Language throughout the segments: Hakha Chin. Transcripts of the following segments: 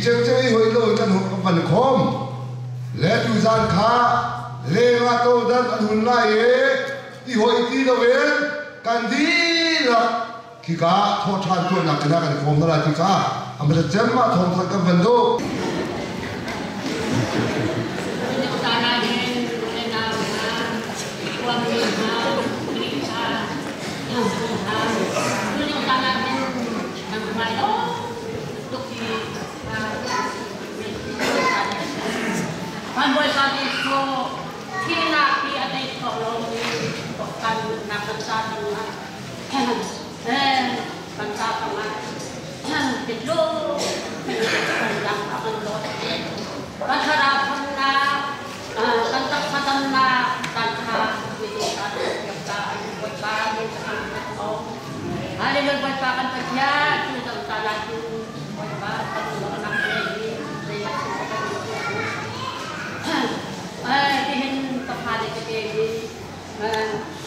ceu i hoi lo kan kan van khom le tu zan kha leng ah to dan an hun lai i i hoi ti lo in kan dihlak khika thawh ṭhan tuahnak kana kan khom na lai ti kha amata cem ma thawng thang kan van duh.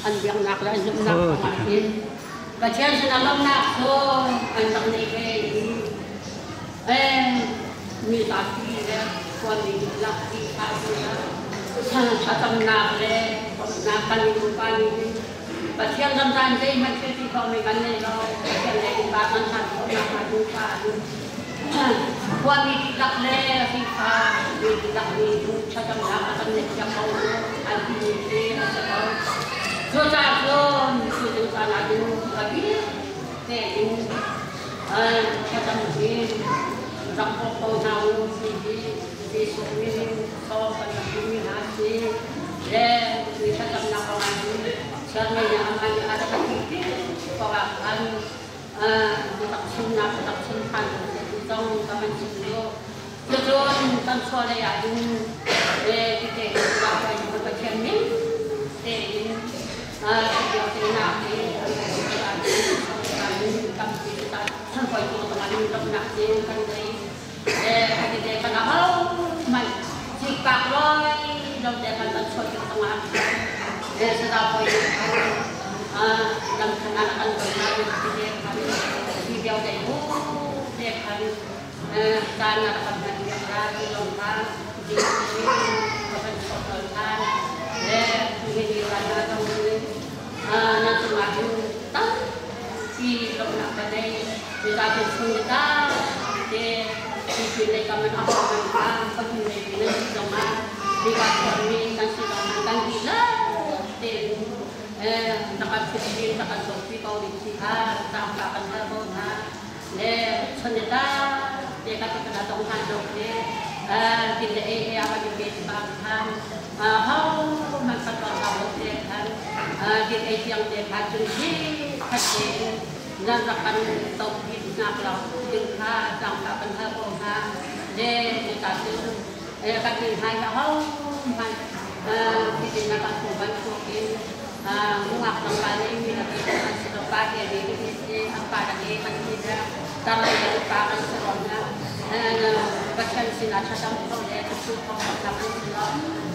An biaknak le an zumhnak kongah hin Pathian sinah lawmhnak cu an rak nei ve i mi zapi le khuami dihlak Khrihfa thlacamnak le bawmhnak kan i duhpa nih Pathian ramzan zeihmanh thil ti khomi kan nei lo. Pathian lei innpa kan hlan khawhnak hnga duhpa khuami dihlak le Khrihfa mi dihlak nih thlacamnak a kan neih piak ko an timi khi a si ko. Cucaah cun cu ding caan ah cun a bik tein thlacam in rak bawm ko hna u ti hi Jesuh min in sawm kan rak duhmi hna a si. Le mi thlacamnak kong ah cun siangngei nih a rak kan ti kong ah khan biatak chimnak biatak chim ṭhan ti zong ka van chim duh. Cucun kan chuahlei ah hin tete Pathian min tein biaknak hi tampi hawikom lawmhnak ding kan ngei. Tete kan ho hmanh sikpak loi lo te kan kan chuah tik zongah sada poi lam khan ah kan kal na tete khan hi vialte hu te khan caan a kan hman piak la ti lawng kha ka kan chuah tawn than le ni ran na tong na cungah hin tampi lawmhnak ka nei mizapi chung ni ta te tipil lei kam in a hawk man kha pahnih lei pi nan si zongah hika chuahmi kan si zongah kan dihlak tein takan phit takan dawpi ko ding si kha zaangfah kan hal ko hna. Le choneta te ka te kana tong han lo te tin le e e a ka pe ba khan hau man pat ba ha lo te khan tin ei tiang te kha chun hi khat te nan rak kan to pi nak lo ding kha chang ka kan ha ko ha le te ta chu e ka tin hai ha hau man ti tin na ka thu ban thu in ngak tang pa nei mi na ti kan si to pa he ni ti an pa da he kan ti da tang le kan pa kan si ron na Pathian sinah thlacam kho le thu kho kan si lo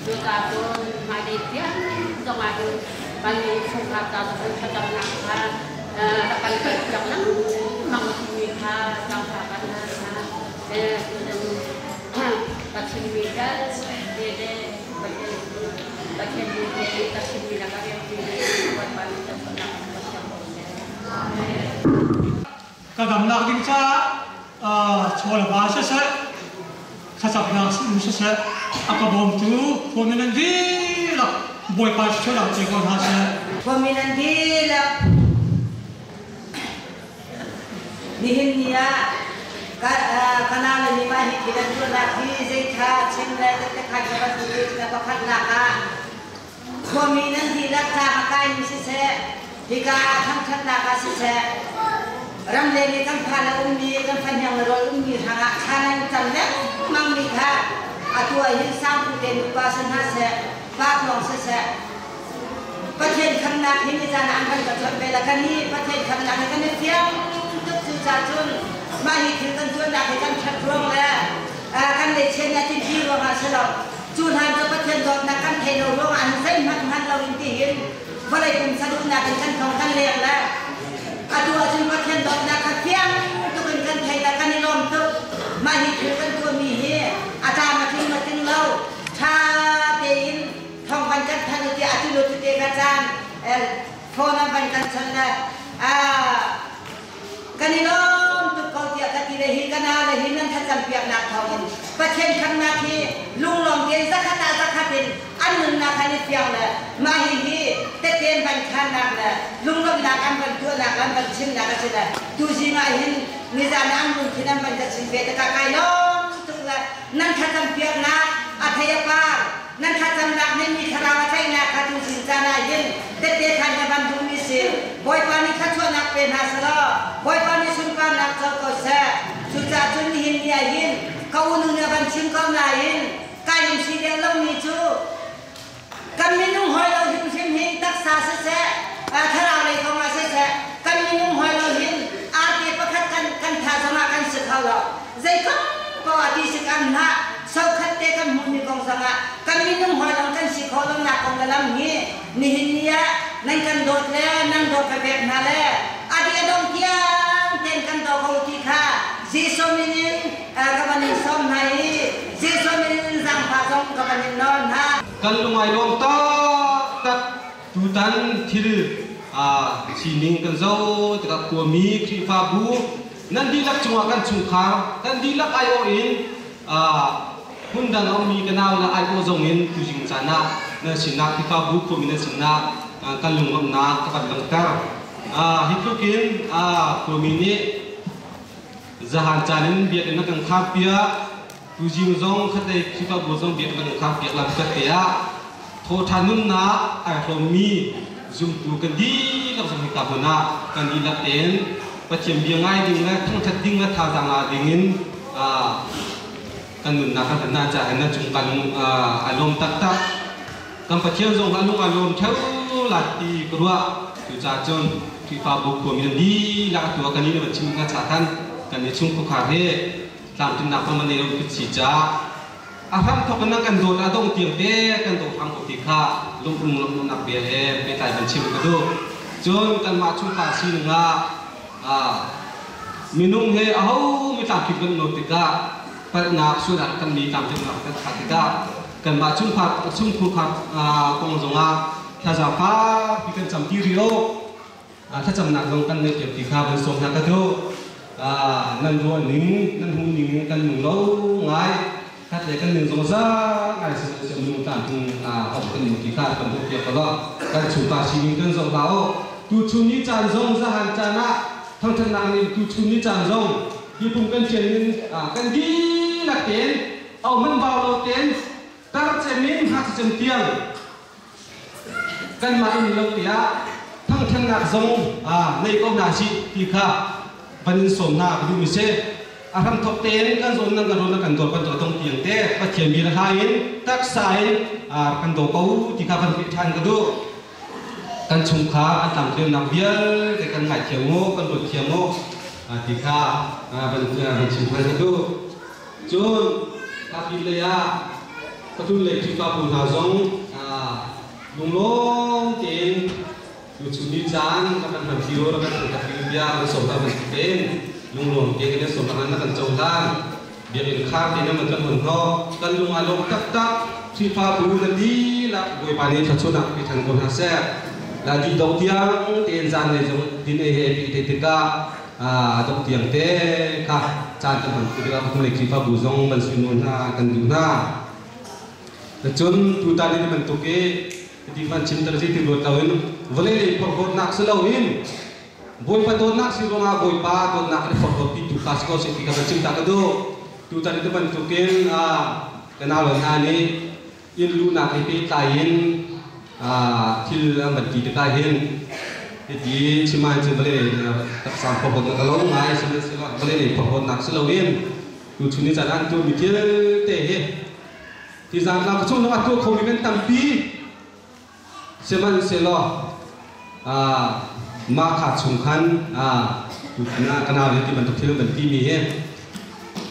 cu ta cu hmailei tiang zongah hin kan chungkhar ta zong thlacamnak kha rak kan pek piak lengmang timi kha cangka kan hal hna. Pathian mi vialte le Pathian mi te Pathian mi lakah rianṭuan Bawipa nih kan tuahnak kan siang ko seh. Ka damnak ding caah chaw le va siseh, thlacamnak um siseh, a ka bawmtu khuami nan dihlak Bawipa thluachuah pe ko hna seh. Khuami nan dihlak nihin ni ah kana le ni mah hi thil an tuahnak hi zei tha chim le tekhat ka van duh na pakhatnak ah khuami nan dihlak tlang a kaimi siseh, hika ah thangthatnak ah siseh, ramleng i kan fa le ummi, kan fahniang le rawl ummi hrangah thla nan cam lengmang mi kha atu ah hin sangpu te nupa si hna seh, pa thawng siseh, Pathian khamnak hi nizan ah an kan ka chawnh ve la kan i Pathian khamnak hi kan i fiang tuk. Cu ca cun mah hi thil kan tuannak hi kan ṭhat ruang le kan lei chian a tinpi ruangah si lo. Cu hlan cu Pathian dawtnak kan thei lo ruangah an zeihmanh hngal lo in tihin vawlei pumsa duhnak in kan thong kan leng le atu ahcun Pathian dawtnak kha fiang tuk in kan thei le kan i lawm tuk. Mah Mah hi thil kan tuahmi hi a tlam a tling ma tling lo ṭha tein thawng van kan thanh u tiah atu lo tute ka caan phone an van kan chawnh le kan i lawm tuk ko tiah ka ti le hi ka nau le hi nan thlacam piaknak thawngin Pathian khamnak hi lunglawm tein zakhat ah zakhat in an nunnak han i fiang le mah hi hi tette an van khannak le lunglawmhnak an van tuahnak an van chimnak a si le tuzing ah hin nizan ah an lungthin an van ka chim ve tikah kai lawm tuk le nan thlacam piaknak a thei a par nan thlacamnak nih mi thlarau a tlaihnak kha tuzing caan ah hin tette khan na van duhmi si. Bawipa nih thluachuahnak pe hna selaw Bawipa nih sunparnak co ko seh. Cucaah cun nihin ni ah hin ka unu nih a van chim ko nain kai lungsi deuh lomi cu kan minung hawi lo hrimhrim hin taksa siseh, thlarau lei kong ah siseh, kan minung hawi lo hin arti pakhat kan kan tha zongah kan si kho lo. Zei kong poah ti si kan hlah, sokhat te kan hmuhmi kong zongah kan minung hawi long kan si khawh lonak kong le lam hi nihin ni ah nan kan dawt le nan dawt ka pek hna le a di a dong tiang ten kan daw ko ti kha Jesuh min in ka van in sawm hna i Jesuh min in zaangfah zong ka van in nawl hna. Kan lungai lawm taktak tutan thil sining kan zoh tikah khuami Khrihfabu nan dihlak cungah kan chungkhar kan dihlak aiawh in hmundang a ummi ka nau le aiawh zong in tuzing caan ah nan sinah Khrihfabu khuami nan sinah kan lunglawmhnak ka van langhter. Hi tluk in khuami nih zahan caan in biakinn na kan kharpiak, tuzing zong khatlei Khrihfabu zong biakinn na kan kharpiak lam khat te ah thawṭhan nunnak ai hrawmmi zumtu kan dihlak zong hika hmun ah kan dihlak tein Pathian bia ngai ding le thangṭhat ding le thazaang la ding in kan nunnak kan hman caah na cung kan a lawm taktak. Kan Pathian zong a lung a lawm ṭheo lai ti ka ruah. Cucaah cun Khrihfabu khuami nan dihlak atu ah kan nih van chim ka cha than kan i chung khuakhar he tlamtlinnak hmang nan nei lo ti si caah a hramthawk in nan kan dawt a dong tiang te kan dawt hram ko ti kha lungum lawmhnak bia he pehtlai van chim ka duh. Cun kanmah chungkhar sining ah minung he aho mi tlamtling kan lo tikah palhnak sualnak kan mi tlamtlinnak kan khat tikah kanmah chungkhar chungkhar kong zongah thlaza fakpi kan cam ti rih lo. Thlacamnak zong kan neih ti kha van sawm hna ka duh. Nan ruah ning, nan hmuh ning kan nung lo ngai. Khat le kan ning zong za ngai si minung tlan tung hom kan ning ti kha kan duh piak ko. Kan chungkhar sining kan zoh hna u. Tu chun ni caan zong zahan caan ah thangthatnak nih tu chun ni caan zong hi pum kan thian in kan dihlak tein au man bau lo tein tar cem in hngakchia cem tiang kanmah in lo tiah thangthannak zong nei ko hna sih ti kha van in sawm hna ka duhmi si. A hramthok tein kan zawn nan kan rawn kan dawt bantuk dong tiang te Pathian mi le hla in taksa in kan daw ko ti kha van peh ṭhan ka duh. Kan chungkhar an tlamtlinnak vialte kan ngaithiam mu, kan ruat thiam mu ti kha van chim ṭhan ka duh. Cun Kapit lei ah Patun lei Khrihfabu hna zong lunglawm tein tuchun ni caan na kan hman cio, na kan thangṭhat ding bia kan sawm hna bantuk tein lunglawm tein kan sawm hna, na kan cohlan. Biakinn khar tein na man kan hon hnawh. Kan lung aa lawm taktak. Khrihfabu na dihlak Bawipa nih thluachuahnak pe ṭhan ko hna seh. La di dong tiang tein zan lei zong din ei he pi te tikah dong tiang te kha caan kan hman tikah ka Khrihfabu zong van sui hna kan duh hna. Cun tutan in bantuk i ti van chim ter ti ruat loin vawlei lei phorhlawtnak si loin Bawipa dawtnak si ruangah Bawipa dawtnak in phorhlawt ti tu kha si ko seh ti kha van chim ta ka duh. Tutan in bantukin ka nau le hna nih inn luhnak he pehtlai in thil an van ti tikah hin hiti chim ahcun vawlei taksa phorhlawtnak a lo ngai, sihmanhsehlaw vawlei lei phorhlawtnak si loin tuchun ni caan ah an tuahmi thil te hi ti zaangtlang ka chung zongah tuah khomi kan tampi. Sihmanhsehlaw mah kha chung khan ka nau le ti bantuk thil an van timi hi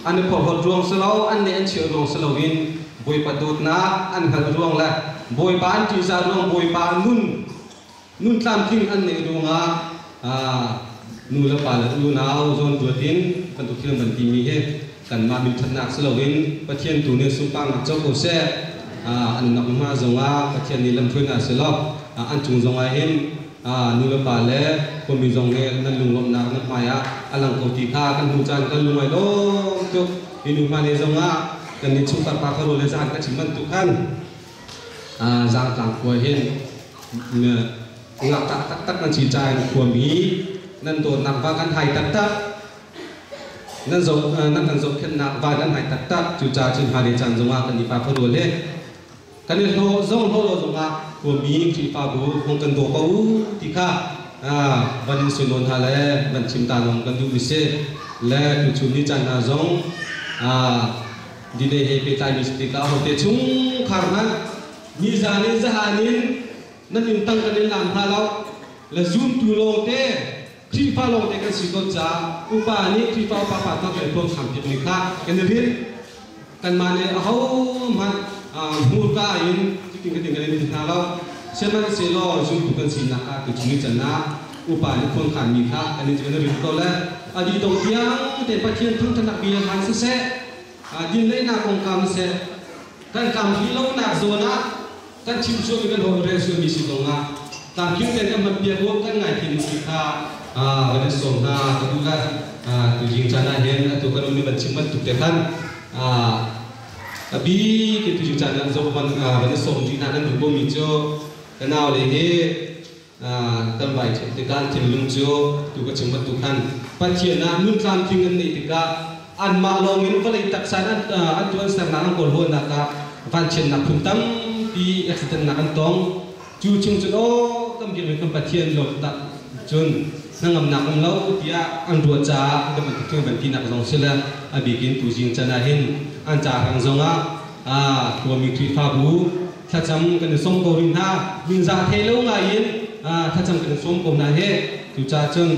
an i phorhlawt ruang si lo, an nih an chirh ruang si loin Bawipa dawtnak an hngalh ruang le Bawipa an ṭihzah ruang, Bawipa nun tlamtling an neih ruangah nu le pa le unau zawn ruat in bantuk thil an van timi hi. Kanmah minthatnak si loin Pathian tu nih sunparnak co ko seh. An nak hma zongah Pathian nih lamhruainak si law an cung zongah hin nu le pa le khuami zong nih nan lunglawmhnak nan hmai ah a lang ko ti kha kan hmu caan kan lungai lawm tuk. Hi nu hma ne zongah kan nih chungkhar pa kha rawl le zaan ka chim bantuk khan zaangtlang khua hin ngakṭah taktak nan si caah in khuami nan dawtnak va kan hai taktak. Nan zoh nan kan zohkhenhnak va kan hai taktak. Cucaah cun hmailei caan zongah kan i pa khuarual he kan i hlawh zong hlawh lo zongah khuami Khrihfabu hong kan daw ko u ti kha van in suinawn hna le van chim ta zong kan duhmi si. Le tuchun ni caan hna zong dinei he pehtlaimi si tikah ahote chungkhar hmanh nizan in zahan in nan inn tang kan in lam hna lo le zumtu lawngte Khrihfa lawngte kan si ko caah upa nih Khrihfa upa pa tuah kan tuan hram piakmi kha kan i rinh. Kanmah nih ahohmanh hmurka in cutin kan kan in ti hna lo. Sihmanhsehlaw zumtu kan sinak ah tuchun ni can ah upa nih khuankhanmi kha kan in kan i rinh ko le a dih dong tiang te Pathian thangṭhatnak bia hlan siseh, dinleinak kongkam siseh, kan tlamtlin lonak zawn ah kan chim sualmi kan hawi rel sualmi si zongah tlamtling tein kan hman piak u kan ngaithiam ti kha kan in sawm hna ka duh lai. Tuzing caan ah hin atu kan um i van chim bantuk te khan a bi ke tuzing caan ah zoh van van i sawm rih hna kan duh komi cu ka nau le hi kan vai ṭhen tikah an thinlung cu tu ka chim bantuk khan Pathian ah nun tlamtling an neih tikah anmah lawngin vawlei taksa in an tuan sernak an kawl hawnnak ah vanchiatnak phun tampi accident nak an tong. Cu chung cun aw kan biakmi kan Pathian lawm tak cun hnangamnak um lo tiah an ruah caah kan bantuk thing van tinak zong si le a bikin tuzing can ah hin an ca hrang zongah khuami Khrihfabu thlacam kan i sawm ko rih hna. Minzah thei lo ngai in thlacam kan i sawm ko hna hi. Cucaah cun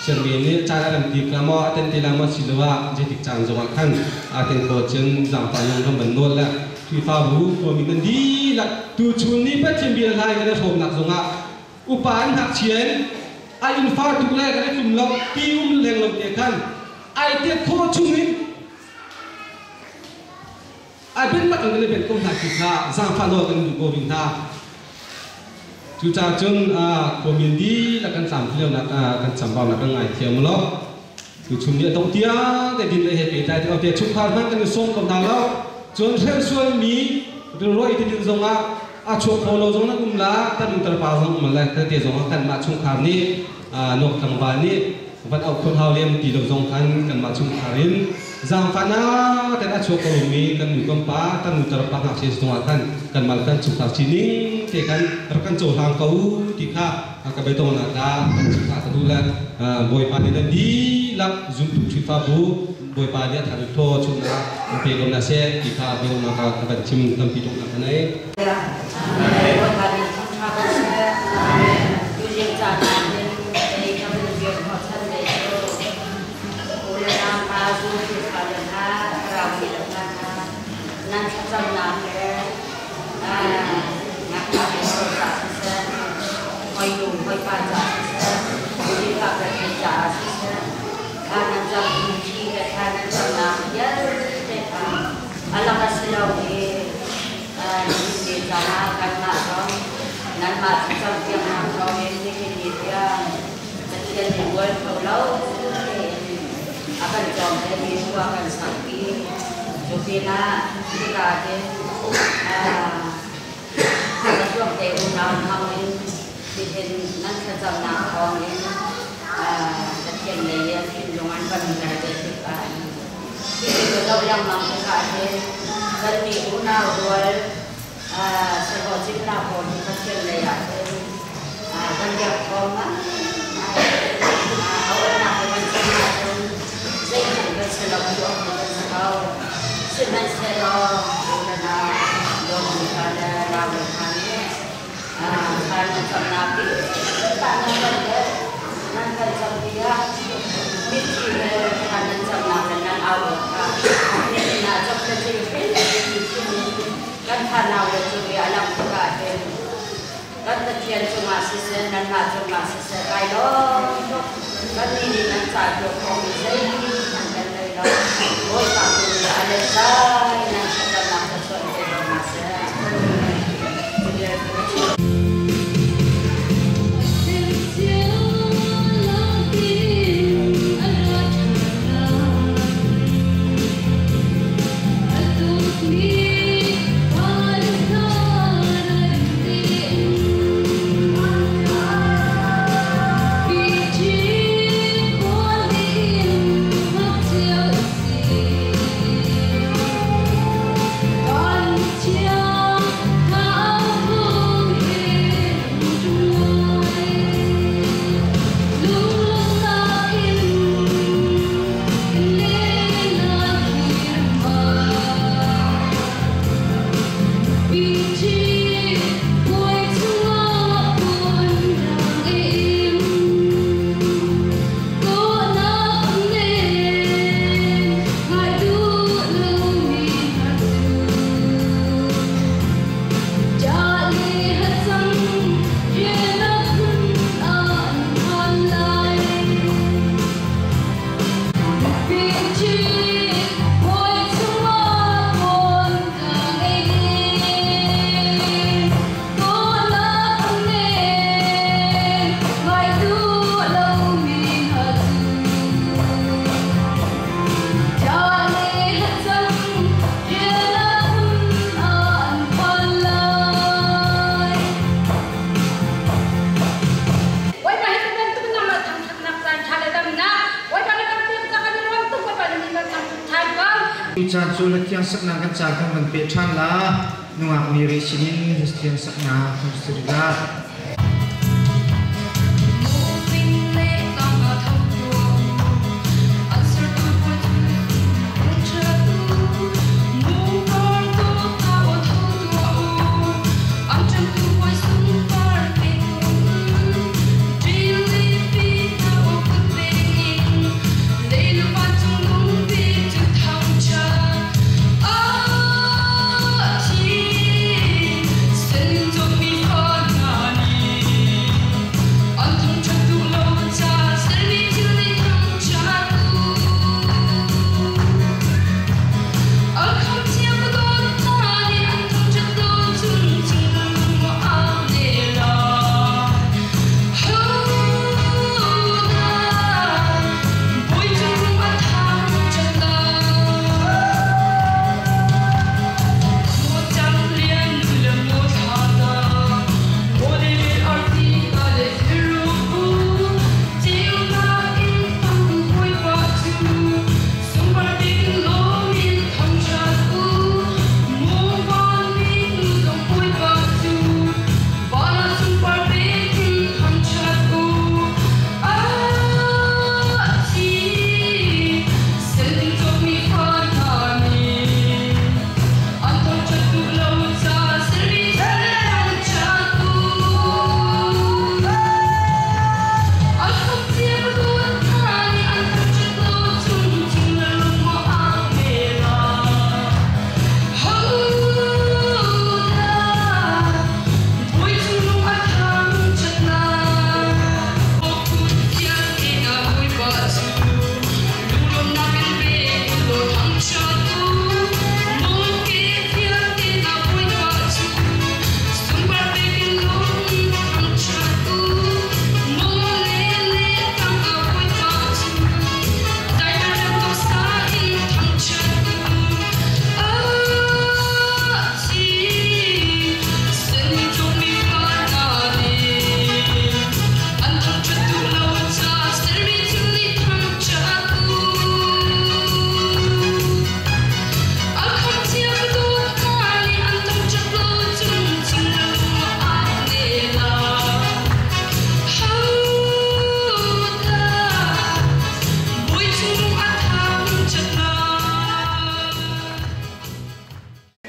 sianginn nih caan a rem ti ka maw a ten ti la maw siloah zeitik caan zongah khan aa ten ko cun zaangfah lung kan van nawl le Khrihfabu khuami nan dihlak tuchun ni Pathian bia hlai kan i hrawmnak zongah upa an ngakchia in a innfar tuk le kan i tlum lo ti um leng lo te khan ai tet khawh chungin A biatak in kan i benh ko hna ti kha zaangfah nawl kan duh ko rih hna. Cucaah cun khuami dihlak kan tlamtlin lonak kan chambaunak kan ngaithiam u law tuchun ni a dongh tiang te din le he pehtlai te te chungkhar hmanh kan i sawm ko hna lo. Cun hrelsualmi rilruai ti din zongah a chuak kho lo zong nan um la kan um tarpa zong um le te zong kanmah chungkhar nih nok tlangval nih van auh khun hau lem ti lo zong khan kanmah chungkhar in zaangfahnak ten a chuak ko mi kan nu kan pa kan nu tar pa ngakchia zongah khan kanmah kan chungkhar sining te khan rak kan cohlang ko ti kha ka beidongnak ka kan chungkhar ka duh le Bawipa nih nan dihlak zumtu Khrihfabu Bawipa nih a thar thaw chungah in pe ko na seh ti kha beidongnak ka kan chim tampi dongnak ka nei. Bawipa nih thangṭha ko seh. Tuzing caan ah hin kei ka van biak hnawhchan ve cu u le nau hna, zumtu fale hna, thlarau mi le hna hna, nan thlacamnak le ngakṭah le caah siseh, hawi nu hawipa caah siseh, Khrihfa kan caah siseh, thla nan cam thi le thla nan camnak vialte kha a lak a si lo i nihin ni caah kanmah zong nanmah thlacampiaknak thawngin nihin ni tiang Pathian nih bual kho lo tein a kan cawm le mi khua kan sakpi. Cu pinah hika hin Tuakte unau hmangin nihin nan thlacamnak thawngin Pathian lei i thinlung an kan ter ve tikah Cuti ka zoh lengmang tikah hin kannih unau rual sahlawh cingla pawl hi Pathian lei ah hin kan biak thawng ngai. A oihnak le kan chim ahcun zeihmanh kan si lo, tuah awk kan si lo. Sihmanhsehlaw u le nau, dawtmi fa le rau le hna nih thla nan camnak hi tah nan kan le nan kan cam tiah mitthli he thla nan camnak le nan au awk kha nihin ah cop le cing hrin kan thlanau le cu i a langh tikah hin kan Pathian cungah siseh nanmah cungah siseh kai lawm tuk. Kannih nih nan ca tuah khawhmi zeihmanh kan ngei lo. kha Bawipa tu nih a let lai nan thlacamnak thluachuah in pe ko hna seh. Cu vialte ka chim. Bawipa hi bantuk nangmah thangṭhatnak caan ṭha le damnak Bawipa na kan pek cang kan i lawm tuk Bawipa na min kan thangṭhat ṭhan ko. Caan cu Lathiang saknak kan ca kan van peh ṭhan la. Nungak Mary sinin Lathiang saknak kan si rih la.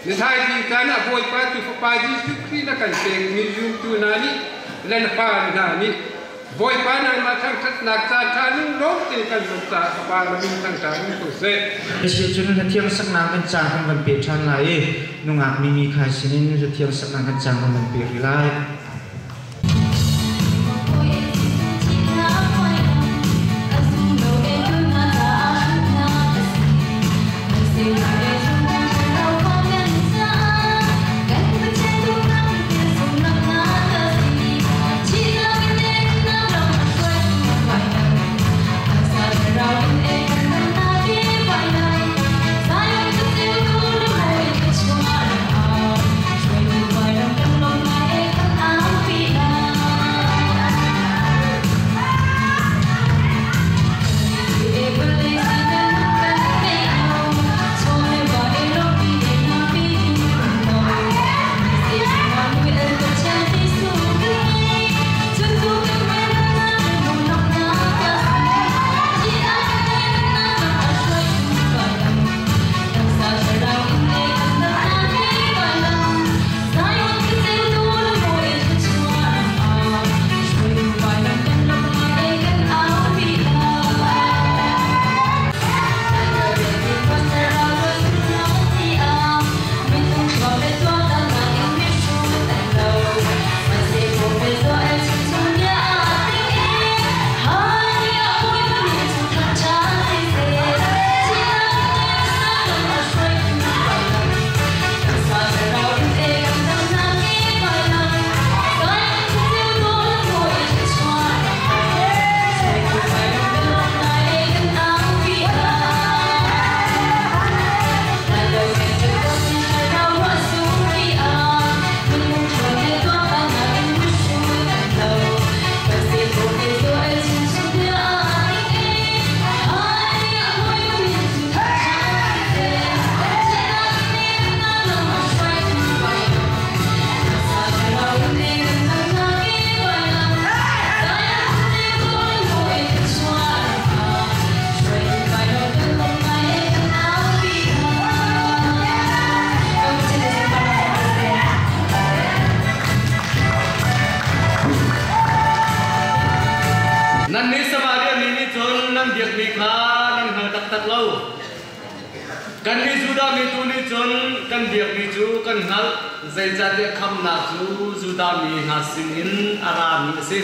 Nithai caan ah Bawipa tu Fapa Jesuh Khrih na kan pekmi zumtu hna nih le na pa hna nih Bawipa nangmah thangṭhatnak caan ṭha lunglawm te kan hman caah Fapa na min thangṭhat in ko seh. Cun hlathiang saknak kan caan kan van pe ṭhan lai i nungak mimi khai sinin hlathiang saknak kan caan kan van pe rih lai. Kannih Judah mi tu nih cun kan biakmi cu kan hngalh, zeicahtiah khamhnak cu Judah mi hna sinin a rami a si.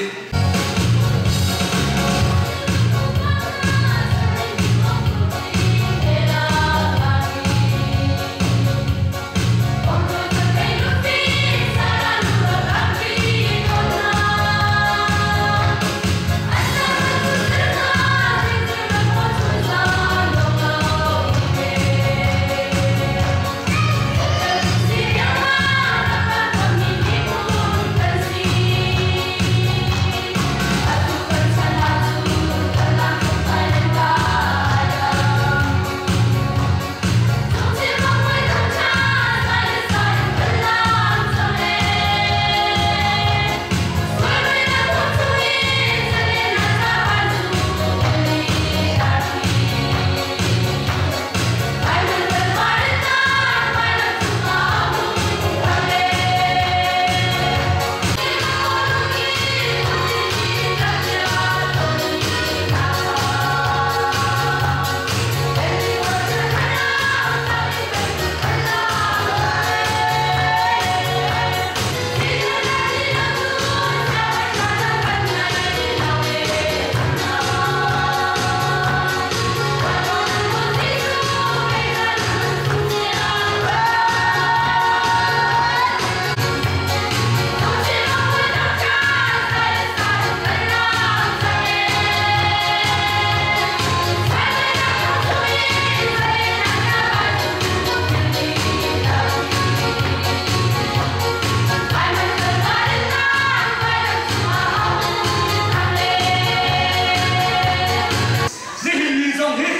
Nihin ni zong hi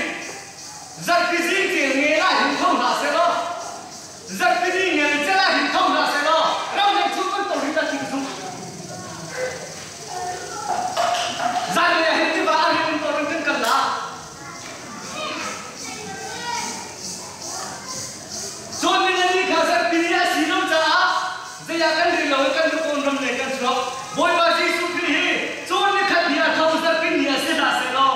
zarhpi zing cel nge la hin tho hna seh law zarhpi ni nge cel ah hin tho hna seh law ramleng chung kan to hi ta thing zung zanlei ah hin tiva ah hin to kan kal la Cun ningani kha zarhpi ni a si lo caah zei ah kan rel lo i kan lukawn ram lei kan chuak. Bawipa Jesuh Khrih hi cun nikhat ni a tho zarhpi ni a si hlah seh law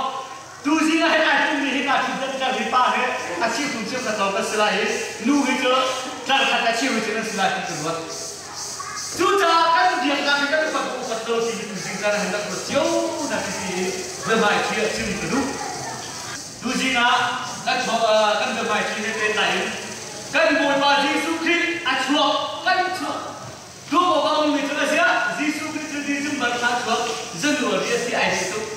tuzing ah hin ai pummi hi kaa ṭhut deuh hi pa he a cheutu cheukhat lawng kan si lai i nu hi cu tlar khat a cheu hi cu nan si lai ti ka ruat. Cucaah kan biaknak hi kan upat maw upat lo ti hi tuzing caan ah hin rak ruat cio hna si ti hi biahmaiṭhi ah chim ka duh. Tuzing ah kan chuak kan biahmaiṭhi he pehtlai in kan Bawipa Jesuh Khrih a chuak kan chuak tu awk a ummi cu a ziah Jesuh Khrih cu December thla chuak January a si ai deh tuk.